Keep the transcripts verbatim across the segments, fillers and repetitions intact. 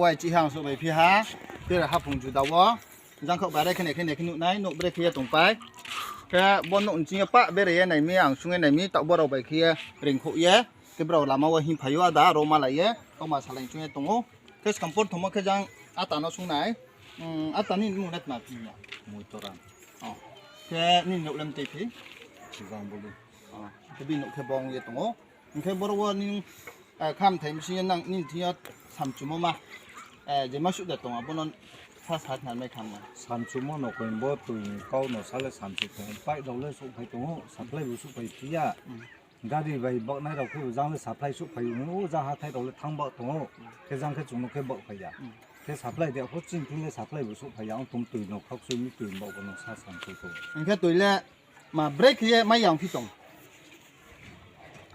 Bai chih ha ang souh bai phi ha. Tei haphung juda wo. Jangkhaoh bare khe nai khe nai khe nuh nai, nouh brekhe ye tongpai. Khe bo nouh nching yo pah bere ye nai mi, ang sung ye nai mi, taoh bo rao bai khe ye reingkhouh ye. Khe brao lama wo hing phai ou, ada aro malai ye, kauma salai chung ye tong ou. Khe skang por thomo khe jang ata no sung nai. Ata nini mmung le tma phi ya? Muitoran. Khe nini nouh le mtei phi? Khe bini nouh khe bong ye tong ou. Hing khe boro wo nini khamthai bsing yo nang nini thing yo samchumo ma, je ma suh de tong abo no sa sa khnari mai kham na. Samchumo no koi bo tui ni kau no sa le samchu tong ou. Pipe rao le souhphai tong ou, supply bu souhphai phi ya. Gari bai baohnai rao khe bo jang le supply souhphai ou, o jang hathái rao le thanng baoh tong ou. Khe jang khe chung no khe baohphai ya. Khe supply de pho chini thing le supply bu souhphai ya, ong tong tui no khakchoi mi tui baoh bo no sa samchu tong ou. Hing khe tui le ma brekhe ye mai ya ongphi tong.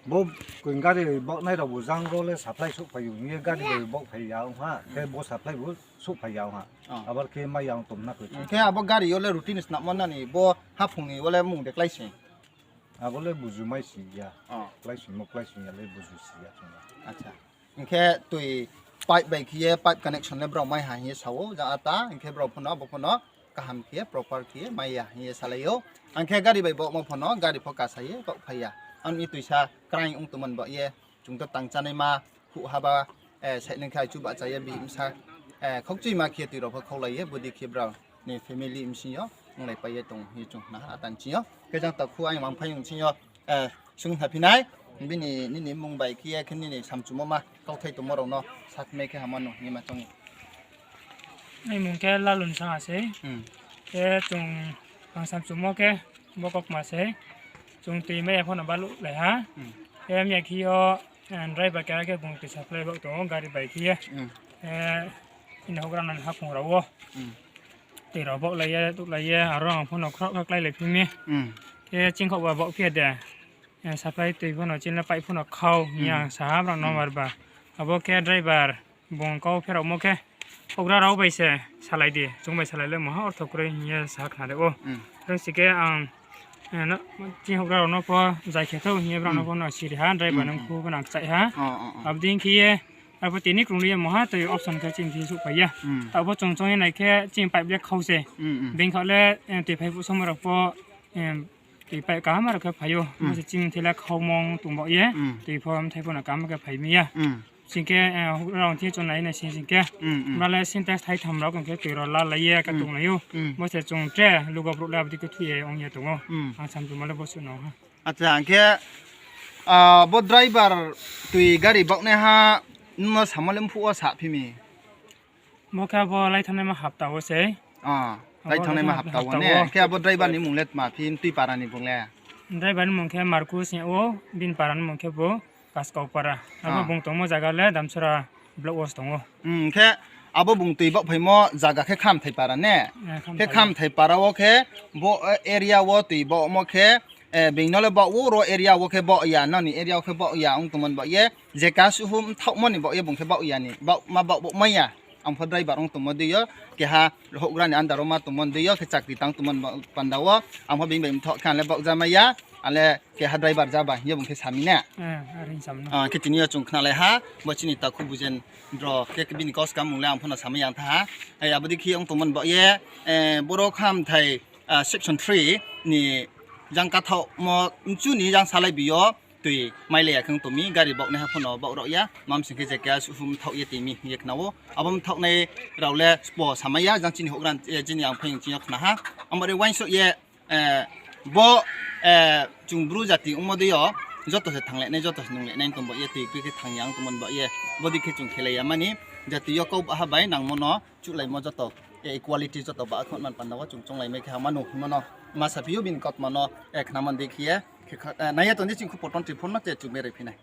Bo koi gari baohnai rao bu jang ro le supply souhphai ou hing ye gari bai baohphai ya ong ha, khe bo supply bu souhphai ya ong ha. Abar khe mai ya ong tong na koi. Hing khe abo gari yo le routine snamo nani bo haphung ni wo le mmung de klái sing? Abo le buju mai si ya. Klái singmo klái sing ya le buju si ya chung na. Hing khe tui pipe bai khe ye pipe connection le brao mai ha hing ye sa ou, jang ata, hing khe brao pho no, abo pho no kaham khe ye, proper khe ye mai ya hing ye salai ou. Ang khe gari bai baohmo pho no, gari pho kasa ye baohphai ya. Ang ni tuisa kraing ong tongmo ni baoh ye, chung to tang chánaima, huh haba, side ni khe aichu bahcha ye bihih bsa, khakchuima khe ye tui rao pho khaulai ye, bodei khe brao ni family bsing yo onglaipai ye tong hing ye chung khna ha ata nching yo. Khe jang takhu ang mangphai nching yo, sung khna phi nai, bini nini mmung bai khe ye khe nini samchumo ma kauthai tongmo rao no sakhnai khe hama no hing ye ma choung ou. Aini mmung khe Lalun Sangha sei. Khe chung ang samchumo khe bo kaukma sei. Chung tui mai ya pho no baluhlai ha. Khe miya khe yo driver keha khe bung tui supply baoh tong ou gari bai khe ye. Khe chini houhgra no ni haphung rao wo tui rao baohlai ye, tuhlai ye, aro ang pho no khroh khe kláilai phi mi. Khe chingkhaoh ba baoh phi ya de. Supply tui pho no chini le pipe pho no khau hing ye ang sa ha brao no mar ba. Abo khe driver bung kau pheraomo khe houhgra rao bai se salai di, chung bai salai le maha ortho kroi hing ye sa khna de ou. Aro si khe ang chini houhgra rao no pho zai khe thou hing ye brao no pho no siri ha, driver nung khu pho no kchaih ha. Abo dei khe ye, arpho tini krung ri ye maha toi option khe chini thing souhphai ya. Taoh pho chung choung ye nai khe chini pipe le khau se. Being khaoh le tui phai phuh somoi rao pho tui pipe kaham rao khe phai ou. Bo se chini thing le khaumong tong baoh ye, tui pho mthai pho no kaham khe phai mi ya. Sing khe houhgra rao thing chung nai nai sing sing khe, ma le Sintex thaitham rao khe tui rao lalai ye khe tonglai ou. Bo se chung tre lugo brouh le abo dei khe thui ye ong ye tong ou. Ang samchumo le bo suh no ha. Acha, hing khe bo driver tui gari baohnaiha nung no samo le mphuh wo saphi mi? Bo khe abo lai thanngnaima hapta wo sei. Lai thanngnaima hapta wo ne? Khe abo driver ni mmung le tma phi, tui para ni bung le? Driver ni mmung khe Markus hing ou, bini para ni mmung khe bo Kaskau para. Abo bung tongmo zaga le Damsora block wo se tong ou. Khe abo bung tui baohphaimo zaga khe Khamthai para ne? Khe Khamthai para wo khe bo area wo tui baohmo khe, being no le baoh ou, ro area wo khe baoh ya, noni area wo khe baoh ya ong tongmo ni baoh ye, je keha suhu mthaohmo ni baoh ye bung khe baoh ya ni, ma baoh baoh mai ya. Ang pho driver ong tongmo dei yo, keha houhgra ni under wo ma tongmo dei yo, khe chakri tang tongmo panda wo, ang pho being bai mthaoh khe ang le baoh ja mai ya, ang le keha driver ja ba hing ye bung khe sa mi na. Khe tini yo chung khnalai ha, bo chini takhu bujen rao khe bini kau skang mung le ang pho no samai ya tha ha. Abo dei khe ong tongmo ni baoh ye, boro Khamthai section three ni jang kathaohmo mchu ni jang salai bi yo, tui mailai ya khe ong tong mi, gari baohnaiha pho no baoh rao ya, ma msing khe je keha suhu mthaoh ye tui mi hing ye khna ou. Abo mthaohnai rao le sbo samai ya, jang chini houhgra, chini ang phaiyong chini yo khna ha. Abo re uaingsouh ye, bo chung Bru jati ongmo dei yo, joto se thannglainai, joto se nunglai nai tong baoh ye, tui kri khe thanng ya ong tongmo ni baoh ye, bodei khe chung khelai ya mani, jati yo kau baha bai nangmo no chuhlaimo joto, equality joto baha khon man panda wo chung chounglai mai khe hama no hingmo no ma saphi ou, bini kautma no khnamo dei khe ye, nai ye tong di chini khupo twenty four no che chung berai phi nai.